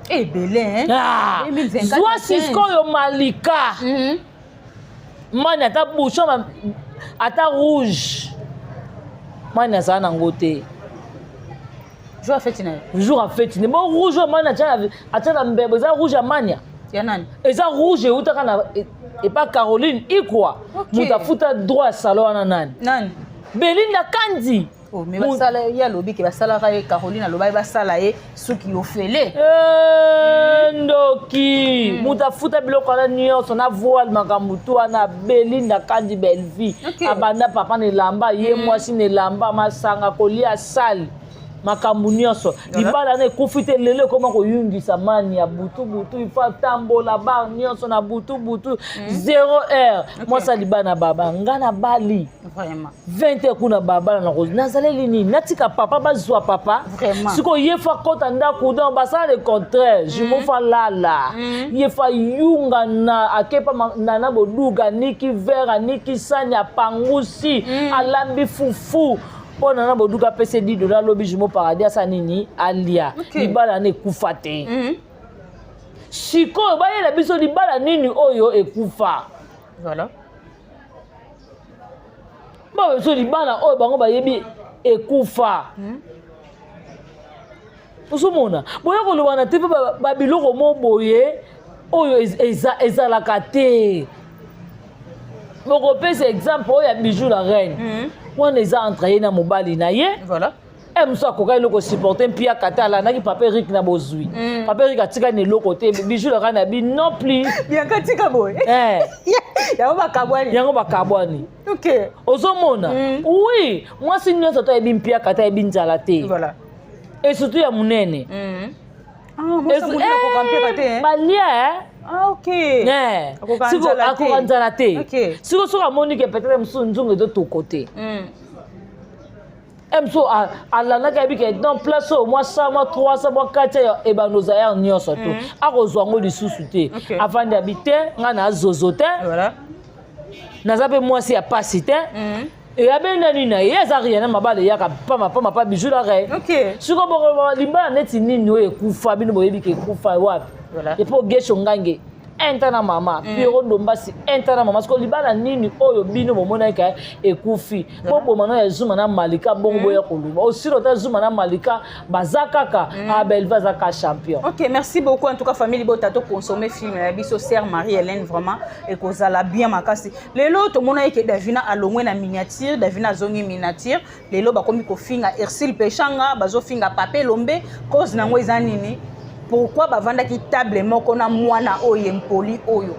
Ebele, hein? Ah, 2024 zwa. Na 15. Sikoyo Malika, mani ata bouchon ata rouge mani azala nango te. Jour ya feti na ye. Jour ya feti ne bo rouge oyo mani atya na mbebo eza rouge ya mania. Ya nani? Eza rouge eutaka na epa Caroline Ikwa. Moto afuta droit ya salon wana nani? Nani? Belinda Kandi. Oh, mais basala ye, alobi ke basalaka ye. Caroline aloba ye basala ye suki ofele. Eh, ndoki. Moto afuta biloko wana nyonso na voile, makambo tu wana, Belinda Kandi, Bellevue. Abanda papa na elamba ye, mwasi na elamba, masanga, kolia sale. Makambo nyonso, libala wana ekufi te. Lelo ekoma koyungisa mani ya butu butu, il faut atambola bar nyonso na butu butu, 0 heure. Mwasi alibala na baba, nga na bali 20 heure kuna babala na nazaleli nini? Natika papa, bazwa papa. Sikoyo ye faut akɔta ndako, donc basala le contraire. Jumeau faut alala, ye faut ayunga na akepa nana boduga, aniki verre, aniki sani, apangusi, alambi fufu mpo nana boduga apesi 10 dollar. Alobi Jumeau Paradis asa nini, alia. Libala wana ekufa te. Sikoyo bayela biso libala nini oyo ekufa? Ba biso libala oyo bango bayebi ekufa. Ozomona, boya koloba na te mpe babiloko mo boye oyo ezalaka te. Bokopesa exemple oyo ya Bijou la Reine, wana eza entre ye na mobali na ye. E mosu akoka eloko supporte mpiaka te, alandaki papa Erik na bozwi. Papa Erik atikani eloko te, Bijou la Reine abi non plus. Bianca, tika boye. Yango bakabwani. Yango bakabwani. Ozomona, oui, mwasi nyonso to ayebi mpiaka te, ayebi nzala te. Et surtout ya monene. Ah, mwasi monene akoka mpiaka te, hein? Balia. Ah, ok. Akoka nzala te. Akoka nzala te. Siko soki amoni ke peut-être mosusu nzungu ezotoko te, e mosusu alandaki, ayebi ke dans place oyo mwa 100, mwa 300, mwa 400 ebando ozayare nyonso to akozwa yango lisusu te. Avandi, abi te, ngai nazozo te. Naza mpe mwasi ya pasi te. Eyabenda nini na ye, aza rien na mabala eyaka pamba pamba pa Bijou la Reine. Siko bokoloba libala neti nini oyo ekufa? Bino boyebi ke ekufa wapi? Epo Gesho Ngange inta na mama Piero Ndombasi inta na mama. Siko libala nini oyo bino bomonaki ka ekufi? Boboma no ya Zuma na Malika bongo, boya koloba osilo ta Zuma na Malika baza kaka Abelva aza ka champion. Ok, merci beaucoup. En tout cas, famille Bota, to consommer film na biso Sœur Marie-Hélène, vraiment ekozala bien makasi. Lelo tomona ke Davina alongwe na miniature, Davina azongi miniature. Lelo bakomi kofinga Ursule Peshanga, bazofinga Pape Lombe, cause nango eza nini? Pourquoi bavandaki table moko na mwana oyo impoli oyo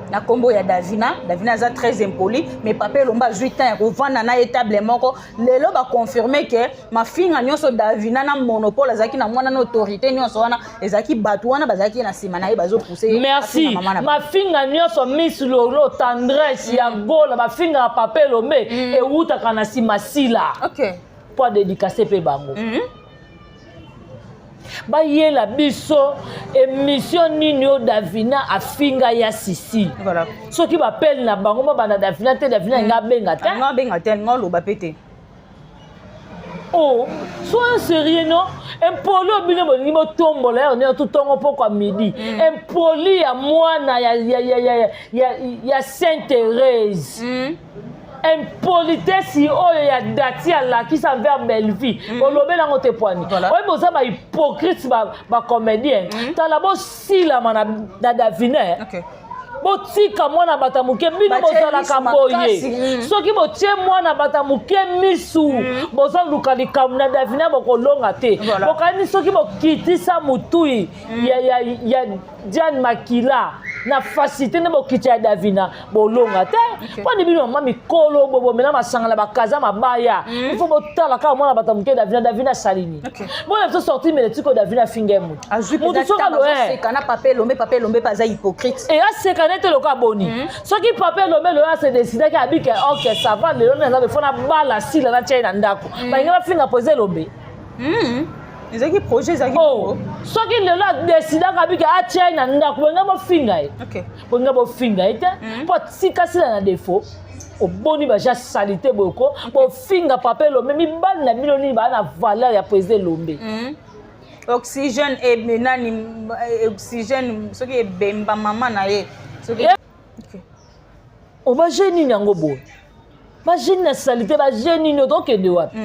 na nkombo ya Davina? Davina aza très impoli, mais Papa Elombe azwi temps ya kovanda na ye table moko. Lelo baconfirme ke mafinga nyonso Davina na monopole azalaki na mwana na autorité nyonso wana, ezalaki bato wana bazalaki na nsima na ye, bazopousse. Merci. Mafinga nyonso Miss Lolo, Tendresse ya Gola bafingaka Papa Elombe, ewutaka na nsima sila mpo adédicace mpe bango. Bayela biso émission nini oyo Davina afinga ya Sisi? Soki bapele na bango babanda Davina te, Davina alinga abenga te. Nga abenga te, nga oloba pe te. Oh, soyez sérieux, non? Impoli oyo bino bolingi botombola ya onea tutongo pokwa midi, impoli ya mwana ya Sainte Thérèse, impolitesse oyo ya Dati alakisa envers Bellevie, olobeli yango te pwani? Oyo boza bahypocrite, bacomédien. Tala, bosilama na Davina. Botika mwana bato ya moke. Bino Batie bozalaka misu boye. makasi. Soki botie mwana bato ya moke misu, bozoluka likambo na Davina, bokolonga te. Bokani soki bokitisa motui ya Diane Makila na facilité nde bokitisa ya Davina, bolonga te. Mponi bino mama mikolo boye bomela masanga na bakaza mabaya, il faut botala kaka mwana bato ya moke Davina. Davina asalini? Bona biso sorti médiatique oyo Davina afinga ye motu. Azwi Motu mpenza soki ntango alo azoseka na Papa Elombe. Papa Elombe mpe aza hypocrite. E aseka nete lokola boni soki Papa Elombe lelo ase décidaki, abike ok, ça va, lelo naza befo na bala sila natia ye na ndako, balingi bafinga po eza Elombe. Ezalaki projet, ezalaki Oh, soki lelo adécidaka, abike atia ye na ndako, bolingi bofinga ye? Bolingi bofinga ye te mpo atika sila na défaut. Oboni baja salité boyoko bofinga Papa Elombe. Mibali na bino nini baa na valeur ya président Elombe? Oxygène e nani, oxygène soki ebemba mama na ye soki. O baje nini yango boye? Baje nini na salité? Baje nini? Otokende wapi?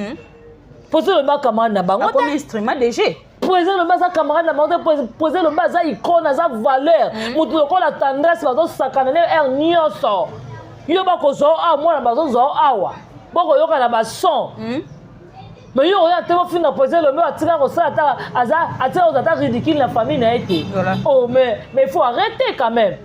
Président Elombe acamarade na bango te. Akomi instrument de jeu. Président Elombe aza camarade na bango te. Président Elombe aza icône, aza valeur. Motu lokola Tendresse bazosakana ne aire nyonso. Yo bakozwa o awa, mwana bazozwa o awa, bokoyoka na bason. Mais yo oya te bofinga président Elombe, atika kosala ata aza atika kozala ata ridicule na famille na ye te. Oh, mais il faut arrêter quand même.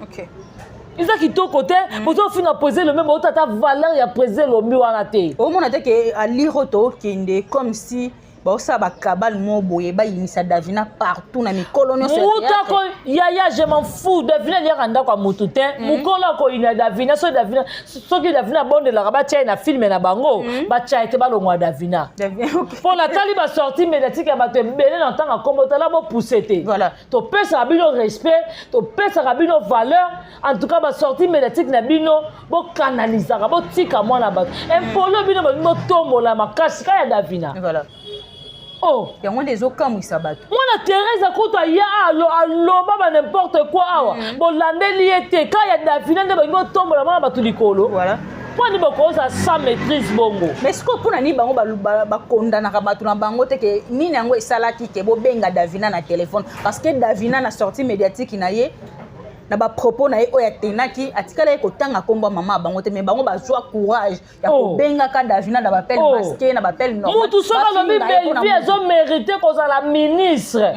Eza kitoko te. Bozofinga président Elombe, bota ata valeur ya président Elombe wana te. Omona te ke aliro tookende comme si. Baosala bakabale mo boye, bayinisa Davina partout na mikolo nyonso ya Mutu théâtre. Ako yaya, je m'en fous. Davina aliaka ndako ya mutu te. Mokolo akoyina Davina, soki Davina, soki Davina abondelaka, batia ye na film na bango, batia ye te, balongwa Davina. Davina, ok. Mpo natali basortie médiatique ya bato ebele na ntango akombo, tala, bopousse te. Topesaka bino respect, topesaka bino valeur. En tout cas, basortie médiatique na bino, bokanalizaka, botika mwana bato impolo. Bino balingi botombola makasi ka ya Davina. Oh. Yango nde ezokamwisa bato. Mwana Therese akuta aya aloba ba n'importe quoi awa, bolandeli ye te. Ka ya Davina nde balingi botombola mwana bato likolo. Mpo ani bokozala sans maîtrise bongo? Mais sikoyo, mpona nini bango bakondanaka bato na bango te ke nini yango esalaki ke bobenga Davina na telefone? Parce que Davina, na sortie médiatique na ye, na bapropos na ye oyo atenaki, atikala ye kotanga nkombo ya mama ya bango te. Mais bango bazwa courage ya kobengaka Davina na baappel masqué, na baappel normal. Mutu soki alobi Bafinga ye mpona Bellevie mutu. Azomérite kozala ministre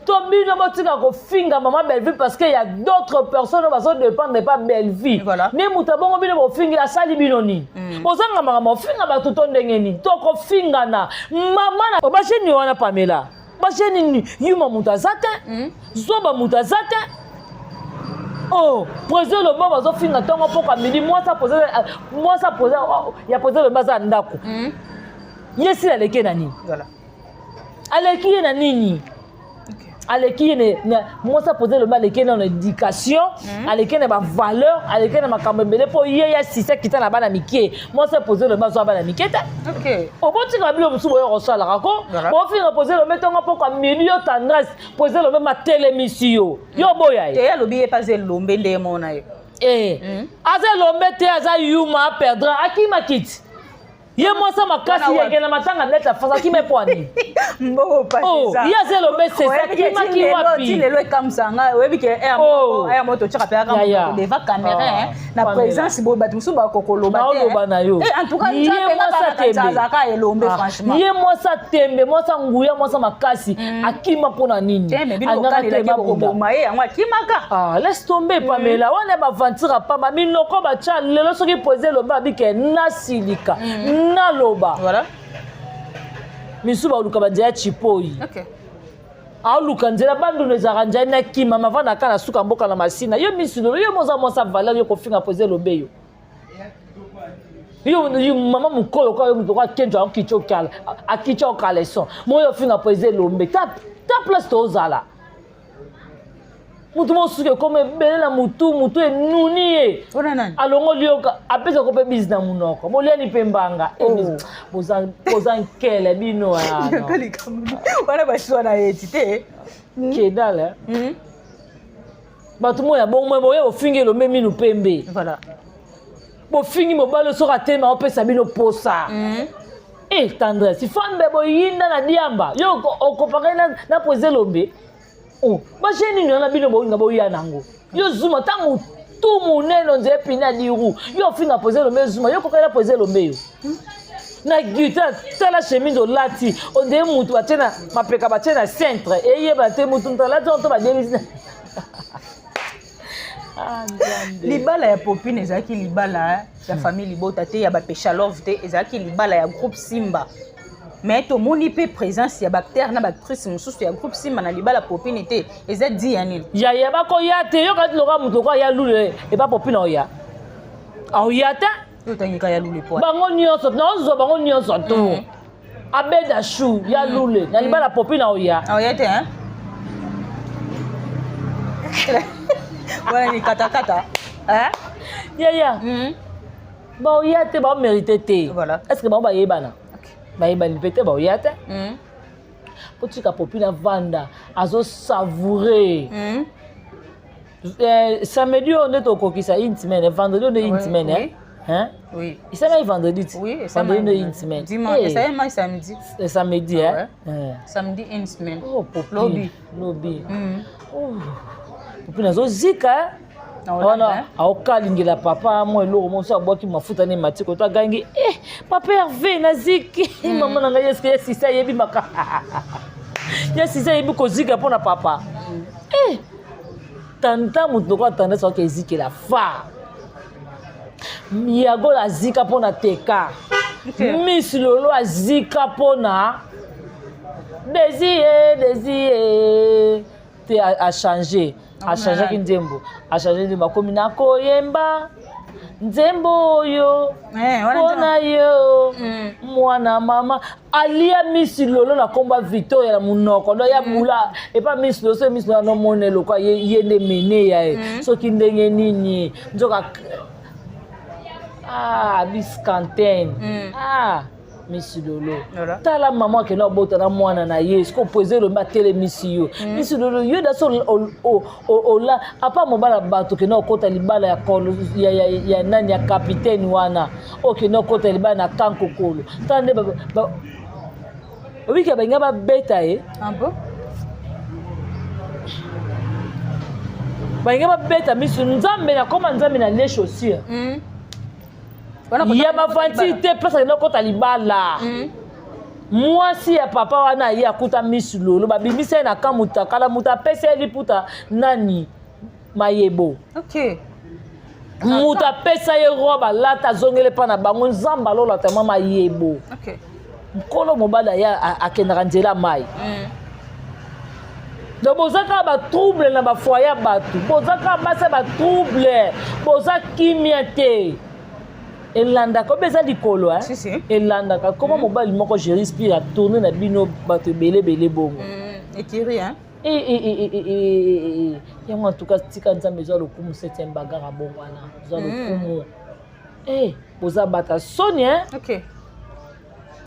to bino botika kofinga mama Bellevie, parce que y a d'autres personnes oyo bazodépendre pa Bellevie. Nde moto abongo, bino bofingi, asali bino nini? Bozanga makambo, ofinga bato to ndenge nini? Tokofingana mama na bageni wana. Pamela, bageni nini? Yuma moto aza te, zoba moto aza te. Oh, président Lobo bazofinga ntongo mpoka midi. Mwasa président ya président Lobo aza ndako ye, sila aleki ye na nini? Aleki ye na nini? Aleki ye mwasi apoze Elombe, aleki ye na éducation, aleki ye na bavaleur, aleki ye na makambo ebele. Mpo ye ya sisi akita na bana mike. Mwasi apoze Elombe azwa bana mike te. Obotika bilo mosusu boyo kosalaka ko bofinga pose Elombe ntongo mpoka midi. Yo Tendresse, pose Elombe matelemisi yo, yo boya ye. Te, alobi ye mpe aza elombe nde ye mona ye. Eh, aza elombe te, aza yuma aperdre, akima kiti. Ye mwasi makasi yeke na matanga neti afasa, akima epo ani? Mbongo. Oh, ye aza elombe sese, akimaki wapi? Ti lelo ekamwisa ngai. Oyebi ke ere moko totiaka mpe kaka devant caméra na présence boye, bato mosusu bakokoloba. Naoloba na yo. En tout cas, nzambe azalaka elombe, franchement. Ye mwasi atembe, mwasi anguya, mwasi makasi, akima mpo na nini? Alingaka ye, yango akimaka. Laisse tomber, Pamela. Wana baventure apamba minoko batya lelo. Soki poise elombe abike nasilika, naloba misu baluka banzela ya chipoi, aluka nzela bandundu ezalaka nzela nakima mavandaka na suka mboka na masina. Yo misilolo, yo moza mwasi valeur, yo kofinga poise elobe yo. Yo mama mokolo kaka, yo moto akenjo akitya okala, akitya okaleson mo, yo ofinga poise elombe ta ta place tozala. Mutu mosuki ekoma ebele na mutu, mutu enuni ye, alongoli yo, apesako mpe bisi na monoko, boliani mpe mbanga. Boza nkele bino. Wana baswa na ye ti te. Kedale bato moya bongo boye, bofingi elombe minu pembe, bofingi mobali soki atema, opesa bino posa. E Tendresse fambe, boyinda na diamba, yo okopaka na poise elombe. Oh, baje nini wana bino bolinga boya nango? Yo zuma ta motu monene onzela epine ya diru, yo ofinga poise elombe. Zuma, yo kokela poise elombe yo na guta. Tala chemise olati, ondeye mutu batie na mapeka, batie na centre, eyeba te mutu mutu alati to badelisi. Ah, libala ya Popine ezalaki libala ya famille libota te, ya bapeshalove te, ezalaki libala ya groupe Simba. Mais tomoni mpe présence ya baacteur na baactrice mosusu ya groupe Simba na libala Popine te. Eza di ya nini? Yaya, bakoya te. Yoka ti lokola moto lokola ya lule epa Popine, oya aoya te. Otangika ya lule po bango nyonso naozwa bango nyonso to abeda shu ya lule na libala Popine, oya. Aoya te hein? Wana ni katakata? Yaya, baoya te, baomérite te. Est ce que bango bayebana? Bayebani mpe te, baoya te. Po tika Popine avanda, azosavoure. Samedi oyo nde tokokisa une semaine, vendredi oyo nde une semaine. Hein? Oui. Esalamaki vendredi ti. Oui, vendredi nde une semaine. Dimanche, esalamaki samedi. Samedi, hein? Samedi une semaine. Oh, Popi. Lobi. Lobi. Oh. Popi nazozika wana, aokalingela papa mwa eloko mosusu, abwaki mafuta ne matiko to agangi: "Eh, papa Herve, naziki mama na ngai." Eske ye sisi ayebi maka ye sisi ayebi kozika mpo na papa? Eh, tanta moto lokola tendance aoka ezikela fa yago azika mpo na teka. Miss Lolo azika mpo na Désir, désir. Te a changer. A changeaki nzembo. A changer nzembo akomi na koyemba. Nzembo oyo mpona yo mwana mama alia misi lolo na komba Victoria na munoko do ya bula epa misi lolo so misi lolo nomona eloko ye nde mene ya ye soki ndenge nini nzoka ah biscantene ah misi lolo Voilà. tala mama akenda kobota na mwana na ye siko poeze elombi atelemisi yo misi lolo yo daso ola apa mobala bato okenda kokota libala ya, kolo, ya, ya, ya nani ya capitaine wana okenda kokota libala na kankokolo tala nde obiki balinga babeta ye. Ah bon? Balinga babeta misu nzambe nakoma nzambe na les chaussures ya bavanti te place akenda kokota libala. Mwasi ya papa wana ye akuta misu lolo babimisa ye na ka mutakala moto apesi ye liputa nani mayebo. Ok. Moto apesa ye robe alata azongele mpa na bango nzambe alolata mwa mayebo. Ok. Nkolo mobali aye akendaka nzela mai. Donc boza kaka batrouble na bafoyer ya bato, boza kaka basi ya batrouble, boza kimia te. Elandaka obe eza likolo eh? Si, si. Elandaka koma mobali moko Géri Spire atourne na bino bato ebele ebele bongo. Écurie, hein? Yango en tout cas tika nzambe ezwa lokumu 7e bagarre bongo wana ezwa lokumu. Boza bata soni hein? Ok.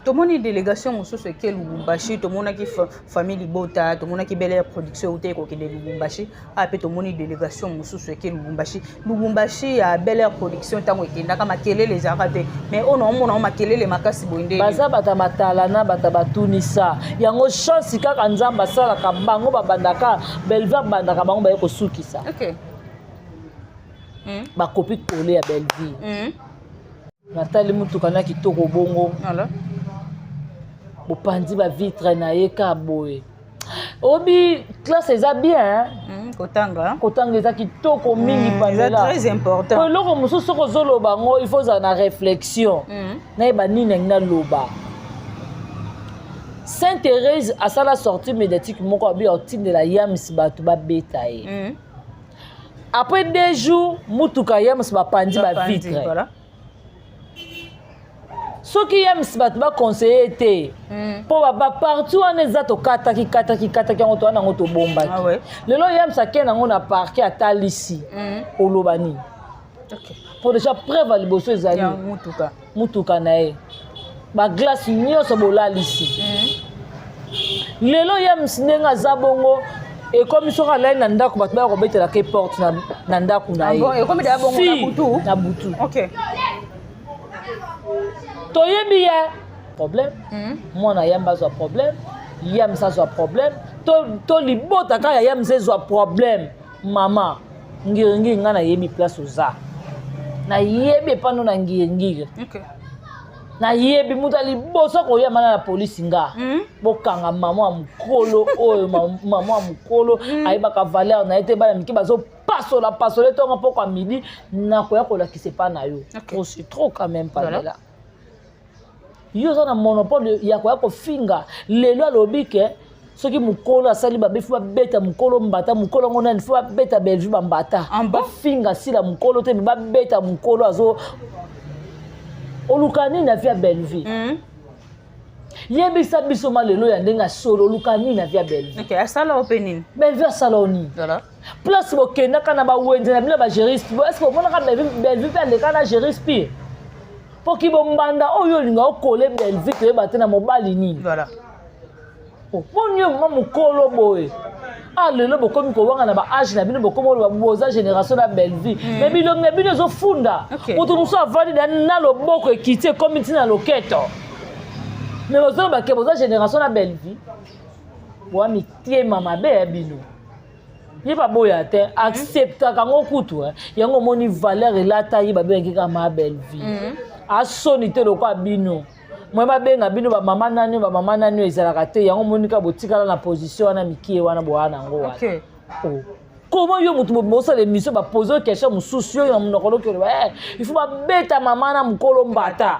Tomoni délégation mosusu eke Lubumbashi, tomonaki famille Libota, tomonaki Bel Air Production euti ekokende Lubumbashi, awa mpe tomoni délégation mosusu eke Lubumbashi. Lubumbashi ya Bel Air Production ntango ekendaka makelele ezalaka te, mais oyo naomona ngo makelele makasi boye nde. Baza bata matala na bata batunisa yango chance kaka nzambe asalaka bango babandaka Bellevue abandaka bango baye kosukisa. Ok. Bakopi kole ya Bellevue. Natali mutuka na kitoko bongo. Voilà. Bopandi ba vitre na ye ka boye. Obi classe eza bien hein? Kotanga. Kotanga eza kitoko mingi Eza Pamela. très important. Po eloko mosusu soki ozoloba yango il faut ozala na réflexion. Nayeba nini nangi naloba. Sainte Thérèse asala sortie médiatique moko abi otindela Yams bato babeta ye. Après 2 jours mutuka Yams bapandi ba Bapandi, vitre. Voilà. Soki Yams bato baconseille te mpo baparti wana eza tokataki kataki kataki yango towana yango tobombaki. Ah ouais. Lelo Yams akende yango na parquet atalisi oloba nini? Ok. Po déjà preuve ya liboso ezali Ya mutuka. Mutuka na ye baglace nyonso bolalisi. Lelo Yams ndenge aza bongo ekomi soki alali na ndako bato baya kobetelaka ye porte na ndako na Ah ye. bon, ekomi deja bongo na Si, butu? na butu. Ok. Toyebi ye problème mwana yamba azwa problème Yams azwa problème to libota kaka ya Yams ezwa problème mama ngiringiri ngai nayebi place oza nayebi epano na ngiringiri. Ok. Nayebi moto ya liboso koyamba na polisi nga. Bokanga mama ya mokolo oyo mama ya mokolo ayebaka valeur na ye te bana mike bazopasola pasola etonga mpoko ya midi nakoya kolakisa epa na yo. Ok. Trop c'est trop quand même Voilà. Pamela. Yo oza na monopole ya koya kofinga lelo alobi ke soki mokolo asali babe fo babeta mokolo mbata mokolo yango nani fo babeta Bellevue bambata. Ah bon? Bafinga sila mokolo te me babeta mokolo azo oluka nini na vie ya Bellevue? Yebisa biso ma lelo ya ndenge asolo oluka nini na vie ya Bellevue? Ok, asala ope nini? Bellevue asala o nini? Voilà. Place bokendaka na bawenze na bino bagériste est ce que omonaka Bellevue mpe aleka na Géri Spire mpo ki bombanda oyo olinga okole Bellevue toyeba te na mobali nini. Voilà. Boni yo mama mokolo boye ah lelo bokomi kowanga na baage na bino bokomi oloba boza génération na Bellevue mais bilongi na bino ezofunda. Ok. Moto mosusu avandi na loboko ekiti ekomi ntina loketo mais bozoloba ke boza génération na Bellevue boa mitema mabe ya bino ye baboya te acceptaka yango kutu yango omoni valeur elata ye babengaki kaka ma Bellevue asoni te lokwa bino mwe babenga bino bamama nani bamama nani oyo ezalaka te yango omoni kaka botikala na position wana mikie wana boya nango wana. Ok. Oh. Comment yo motu bosala émission bapose yo question mosusu yo na monoko loki oloba il faut babeta mama na mokolo mbata.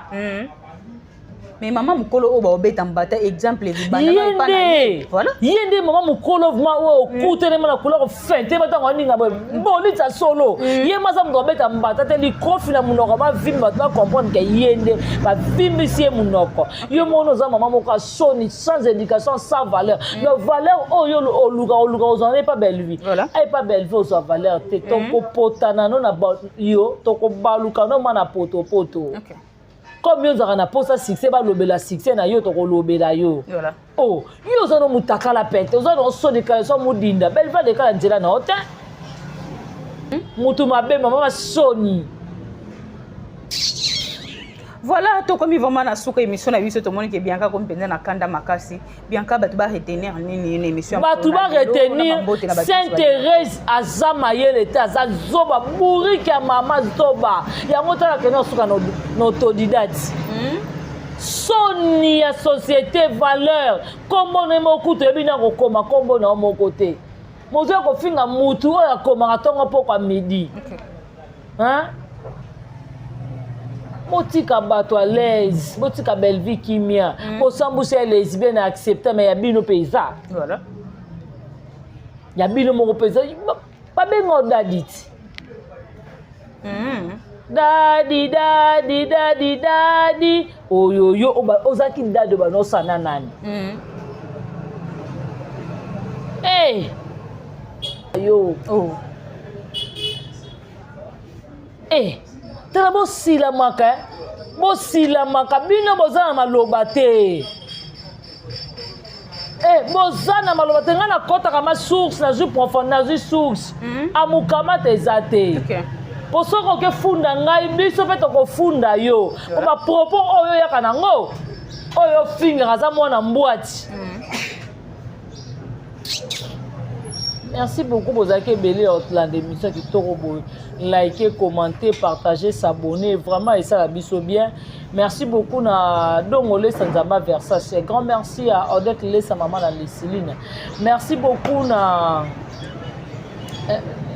Mais mama mokolo oyo baobeta mbata, exemple ye nde, voilà. Ye nde mama mokolo vraiment oyo okutelema na kula kofente batango aninga boye bolitsa solo. Ye maza moto abeta mbata te, likofi na monoko, bavimbi bato bacomprendre ke ye nde bavimbisi ye monoko. Yo moko oza mama moko ya soni, sans éducation, sans valeur. Donc valeur oyo oluka, oluka ozwa na epa Bellevue, epa Bellevue ozwa valeur te. Tokopotana no na yo, tokobaluka no mwana potopoto. Comme yo ozalaka na posa succès, balobela succès na yo, tokolobela yo. Oh, yo oza no mutakala pete, oza no soni kala so modinda. Bellevue alekala nzela na yo te, mutu mabe, mama masoni. Voilà, tokomi vraiment na suka émission na biso. Tomoni ke Bianca komi mpenza na kanda makasi. Bianca, bato baretenir nini na émission? Bato baretenir, Sainte Thérèse aza mayele te, aza zoba, bourrique ya mama zoba. Yango tala kende osuka na autodidacte. Soni ya société, valeur, nkombo na ye moko kutu oyebi na kokoma nkombo na yo moko te. Moto ya kofinga mutu oyo akomaka ntongo pokwa midi. Hein? Botika bato à l'aise, botika Bellevue kimia. Bosambusa ya lesbienne na accepte, mais ya bino mpe eza ya bino moko mpe eza. Babenga daddy ti. Daddy, daddy, daddy, daddy oyo yo ozalaki daddy oyo banosana nani? Hey! Yo. Oh. Eh, tala, bosilamaka, eh? Bosilamaka, bino boza na maloba te. Eh, boza na maloba te. Ngai nakɔtaka ma source, nazwi profond, nazwi source. Amukamata eza te. Po soki okefunda ngai, biso mpe tokofunda yo, po bapropos oyo oyaka nango, oyo ofingaka, aza mwana mbwati. Merci beaucoup, bozalaki ebele ya Otlanda. Émission kitoko boye, liker, commenter, partager, s'abonner, vraiment esala biso bien. Merci beaucoup na Dongo Lesa Nzamba Versace. Grand merci à Odette Lesa, maman na Lesiline. Merci beaucoup na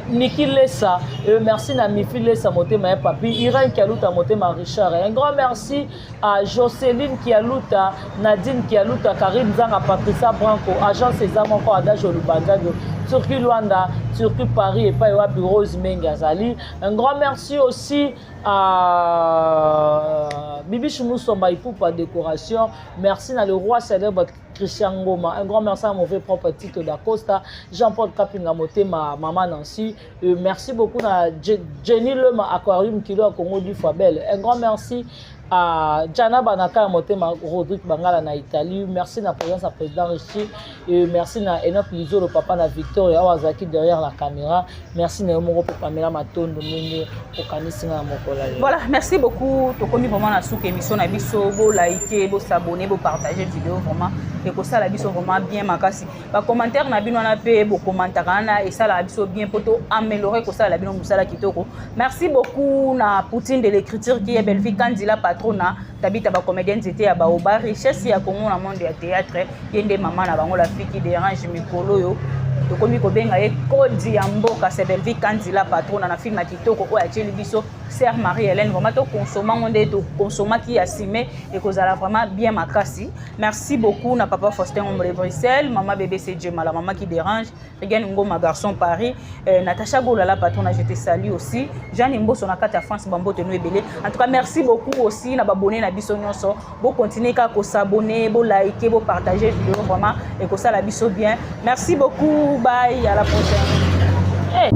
Niki Lesa, merci na Mifi Lesa motema ya papi, Irène Kialuta motema Richard. Un grand merci à Jocelyne Kialuta, Nadine Kialuta, Karine Zanga, Patricia Branco, agence eza moko, Adage Olubanzado, Turquie Luanda, Turquie Paris, epai wapi Rose Mengi azali. Un grand merci aussi à Bibiche Moussomba Ipupa Décoration. Merci na le roi célèbre Christian Ngoma. Un grand merci à mauvais propre Tito D'Acosta, Jean-Paul Kapinga Motema, Maman Nancy. Merci beaucoup à Jenny Lema Aquarium Kilo à Congo du Fabel. Un grand merci à Jana Banaka Motema Rodrigue Bangala na Italie. Merci na présence à président Richie et merci na Enoch Lizolo, papa na Victoria Awazaki derrière la caméra. Merci na yo moko Pamela Matondo ndenge okanisi nga na mokolo ya lelo. Voilà, merci beaucoup. Tokomi vraiment na suka émission na biso. Bo liker, bo s'abonner, bo partager vidéo, vraiment ekosala biso vraiment bien makasi. Bacommentaire na bino wana mpe bokomantaka wana esalaka biso bien mpo to améliorer kosala bino mosala kitoko. Merci beaucoup na Poutine de l'écriture qui est Bellevue Kandila, patrona Tabita, bacomédien nzete ya baoba, richesse ya Congo na monde ya théâtre. Ye nde mama na bango, la fille qui dérange. Mikolo oyo tokomi kobenga ye kodi ya mboka. C'est Bellevue Kandila patrona na film ya kitoko oyo atieli biso Sœur Marie Hélène. Vraiment tokonsoma ngo nde tokonsomaki ya sime, ekozala vraiment bien makasi. Merci beaucoup na papa Faustin Ombre Bruxelles, mama BBC Djemala, mama qui dérange, Regan Ngoma garçon Paris, Natacha Gola la patronne, je te salue aussi. Jeanne Mboso na kati ya France, bambote no ebele. En tout cas, merci beaucoup aussi na babonné na biso nyonso. Bo continuer ka ko s'abonner, bo liker, bo partager vidéo, vraiment ekosala biso bien. Merci beaucoup, bye, à la prochaine. Hey.